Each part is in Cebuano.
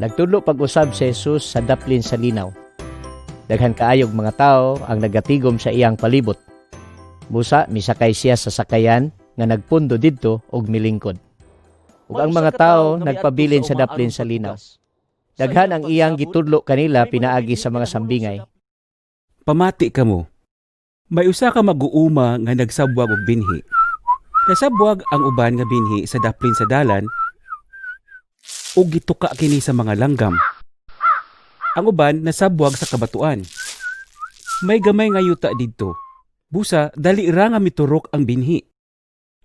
Nagtudlo pag-usab si Jesus sa daplin sa linaw. Daghan kaayog mga tao ang nagatigom sa iyang palibot. Busa misakay siya sa sakayan nga nagpundo didto og milingkod. Ug May ang usa mga ka tao tawo nga miadto nagpabilin sa sa uma daplin aron sa linaw. paghugas. Sa Daghan iyang ang iyang pagsabot, gitudlo kanila may mga pinaagi binhi sa nga mga nahulog sa sambingay. daplin. Pamati kamo. May usa ka mag-uuma nga nagsabwag og binhi. Nasabwag ang uban nga binhi sa daplin sa dalan ug gituka kini sa mga langgam. Ang uban nasabwag sa kabatuan. May gamay nga yuta didto. Busa dali ra nga miturok ang binhi.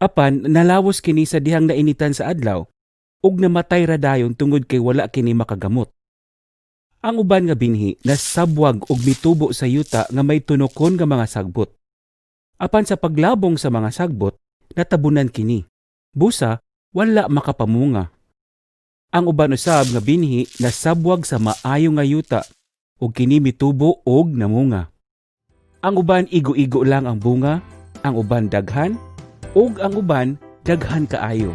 Apan nalawos kini sa dihang nainitan sa adlaw ug namatay ra dayon tungod kay wala kini makagamot. Ang uban nga binhi nasabwag og mitubo sa yuta nga may tunokon nga mga sagbot. Apan sa paglabong sa mga sagbot, natabunan kini. Busa, wala makapamunga. Ang uban usab nga binhi nasabwag sa maayo nga yuta ug kini mitubo og namunga. Ang uban igo-igo lang ang bunga, ang uban daghan, ug ang uban daghan kaayo.